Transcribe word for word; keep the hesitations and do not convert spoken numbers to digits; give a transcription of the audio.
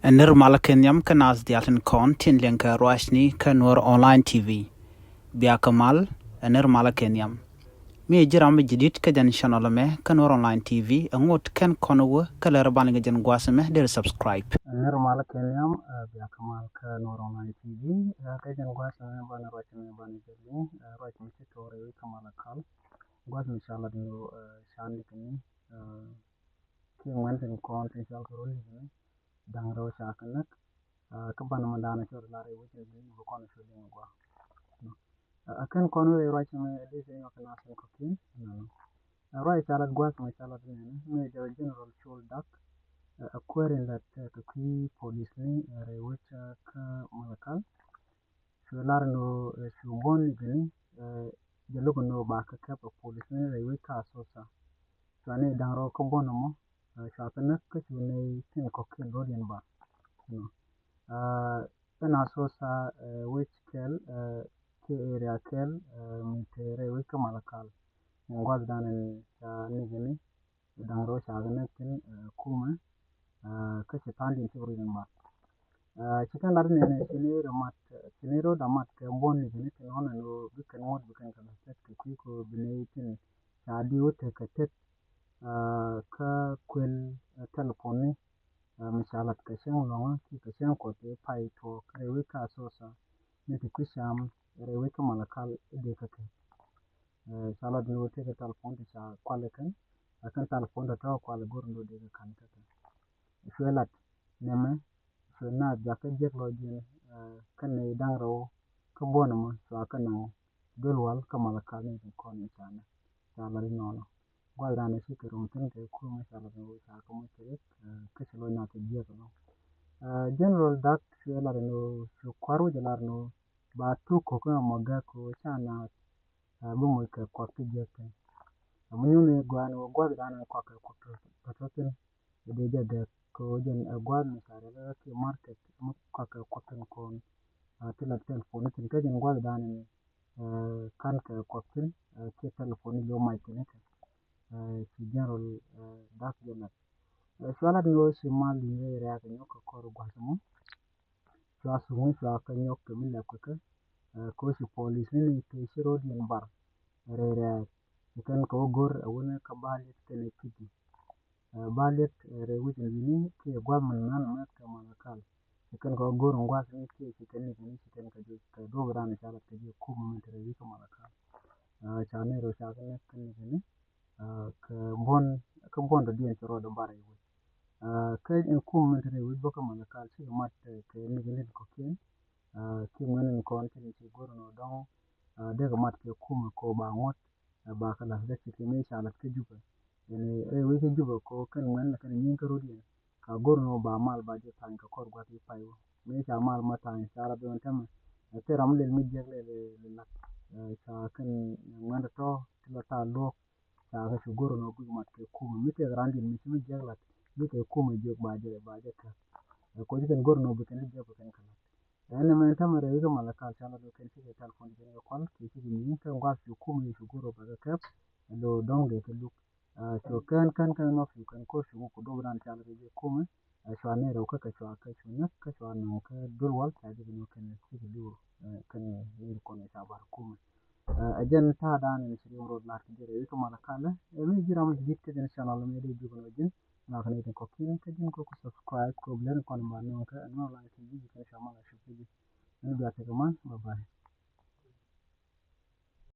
Ɛ nir malä kɛ nhiam kä naath diaal tin kɔn tin liɛŋ kɛ ruacni kä Nuɔr Online T V. Bia kɛ mal, ɛ nir malä kɛ nhiam. Mi ji̱ ram mi ji̱ dit kä jɛn channel mɛ kä Nuɔr Online T V, ɛ ŋot kɛn kɔn wä kä lɛr ban liŋ jɛn gua̱a̱th mɛ deri subscribe. Ɛ nir malä kɛ nhiam, ɛ bia kɛ mal kä Nuɔr Online T V, ɛ kä jɛn gua̱a̱th mɛ ban ruac mɛ ban jɛ liŋ, ɛ ruac mɛ ci tuɔr ɛ wi̱i̱ kä Malakal. Gua̱a̱th mɛ ca lat ni ɛ ca nik ni, ɛ kiɛ ŋuɛn tin kɔn tin cɔal kɛ run ni kini da̱ŋ rɛw ca kɛ näk. Kä banɛ mɛ da̱a̱n cɔt lar i̱ wecin bi bi kɔn cu liŋ gua. Ɛ kɛn kɔn wee ruac mɛ di kɛ nyɔk na kɛn kɔ̱kiɛn. Ɛ ruac ca lat gua̱a̱th mɛ ca lat nɛnɛ mɛ jɛ General Col Dak. Ɛ kuäär in lat kɛ kui̱ polis ni rɛy wec kä Malakal. Cu lar ni cu buɔ̱n ni gini jɛ luk ni ba kä kɛp a polis ni rɛy wec kä Asosa. Cua ni da̱ŋ rɛw kä buɔ̱n mɔ cua kä näk kä cu ni tin kɔ̱kiɛn rɔ̱diɛn ba. Ɛn Asosa wec kɛl kiɛ area kɛl mi te rɛy wec kä Malakal. Ni gua̱th dan ni ca ni gini da̱ŋ rɛw ca kɛ näk tin kumɛ. Kä ci tha̱a̱ŋdiɛn ci rɔ̱diɛn ba. Ci kɛn lat nɛnɛ ci ni rɔ mat, ci ni rɔ da mat kɛ buɔ̱n ni kɛn tin ɣɔn ɛn ɣöö bi kɛn ŋuɔ̱t bi kɛn kɛ la̱th tɛt kɛ kui̱ kɛ bi ni tin ca di wä tek kɛ tet. Kä kuël telephone ni mi ca lat kɛ cäŋ lɔ̱ŋä ki kɛ cäŋ kuɔth i̱ pay tuɔɔk rɛy wec kä Asosa mi ti kui̱ cam rɛy wec kä Malakal i̱ dee kɛ kɛ. Ca lat ni wä tekɛ telephone ti ca kual ikɛn. Ɛ kɛn telephone tɔ̱tɔ̱ kual i̱ go̱r ni wä dee kɛ ka̱n ikɛ kɛ. Cuɛ lat nɛmɛ cuɛ naath jakä jiäk lɔcdiɛn. Kä nɛy da̱ŋ rɛw kä buɔ̱n ɛmɔ cua kɛ naŋ duel wal kä Malakal ni ti kɔn i̱ ca nɛ. Ca lat inɔnɔ gua̱th dan i̱ ci kɛ rom thi̱n kɛ kumɛ ca lat ni wä ca kɛ moc kɛ riɛk. Kä ci lɔc naath kɛ jiäk ɛlɔ̱ŋ. General Dak cuɛ lat ni wä cu kua̱r wä jɛ lat ni wä ba tuk ko̱kä mɔ gɛk kɛ wä ca naath bi moc kɛ kuak ti jiäk kɛ. Amu nyuuni gua̱a̱n wä gua̱th dan kuak kɛ kuak tɔ̱tɔ̱ thin. Dee jɛ gɛk kɛ wä jɛn ɛ gua̱a̱th mi ca rɛl ki market mi kuak kɛ kuak thin kɔn. Ti la telephone thin kä jɛn gua̱th dan ni kan kɛ kuak thin. Kiɛ telephone ni lo mac thin kɛ ci General Dak jɛ lat. Cualat ni wä ci mal ni rɛɛ rɛɛ kɛ nyɔk kɛ kɔr gua̱th mɔ. Cua thuŋni cua kɛ nyɔk kɛ mi lɛp kɛ kɛ. Kɛ ci polis ni ni kɛ ci ro̱diɛn bar rɛy rɛɛk. Ci kɛn kɛ wä go̱r ɛ wunɛ kä Baliet kɛnɛ Piji. Baliet rɛy wi̱c in wi̱ni kiɛ gua̱th min nan mɛth kɛ Malakal. Ci kɛn kɛ wä go̱r in gua̱th ni kiɛ ci kɛn ni kɛn ci kɛn kɛ juc kɛ duɔ̱p dan ca lat kɛ ji̱ kum min te rɛy wi̱c kä Malakal. Ca ni rɔ ca kɛ nɛk kɛn ni kɛn ni. Kɛ buɔ̱n kɛ buɔ̱n dɔ̱diɛn ci rɔɔdɛ bar rɛy wi̱c. Kä in kum min te rɛy wi̱c bä kä Malakal cikɛ mat kɛ nik nik kɔ̱kiɛn. Ki ŋuɛn in kɔn ci ni ci go̱r in wä dɔ̱ŋ. Dee kɛ mat kɛ kum kɛ ba ŋuɔ̱t. Ba kɛ la̱th dee ci kɛ mi ca la̱th kä Jupɛ. Yɛn rɛy wi̱c kä Jupɛ kɛ kɛn ŋuɛn kɛn nyin kä rut yɛn. Ka go̱r in wä ba mal ba jɛ tha̱a̱ny kɛ kɔr gua̱th i̱ pay wä mi ca mal ma tha̱a̱ny ca la̱th dee wä tɛmɛ. Ɛ thil ram lɛl mi jiɛk lɛl lɛl la̱th. Ca kɛn ŋuɛn tɔ̱ ti la ta̱a̱ luɔ̱k. Ca kɛ cu go̱r nɔ guic mat kɛ kumɛ mi tëëk randin mi ci mi jiäk lat mi kɛ kumɛ jiök ba jɛ ba jɛ kɛ. Ɛ koc kɛn go̱r nɔ bi kɛn jiäk bi kɛn kɛ lat. Ɛn ɛmɛ ɛn tämɛ rɛy wi̱c kä Malakal ca lat kɛn cikɛ telephone kɛn kɛ kual kiɛ cikɛ nyi̱i̱n kɛn gua̱a̱th cu kumɛ cu go̱r ba kɛ kɛp. Ɛ lo dɔ̱ŋ dee kɛ luk. Cu kɛn kɛn kɛn nɔ cu kɛn ko̱r cu ku duɔ̱p dan ca lat kɛ jiäk kumɛ. Ɛ cua ni rɛw kä kɛ cua kɛ cu näk kä cua nɔŋ kä duel wal ca ji̱ kɛ nɔ kɛn cikɛ li̱w. Kɛn ni kɔn ca bar kumɛ. Ɛ jɛn ta̱a̱ dan in ci riŋ rot lat kɛ jɛ rɛy wi̱c kä Malakal. Ɛ mi ji̱ ram mi ci di̱t kä jɛn channel mi dee ji̱ kɔn wä ji̱n. Ŋa̱k ni tin kɔ̱kiɛn kä ji̱n kɔ̱k subscribe kɔ bilɛn kɔn ma nɔŋ kä ɛn ŋɔl an ci ji̱ ji̱ kɛn ca mal a cop kä ji̱. Ɛn bia tekɛ man, bye bye.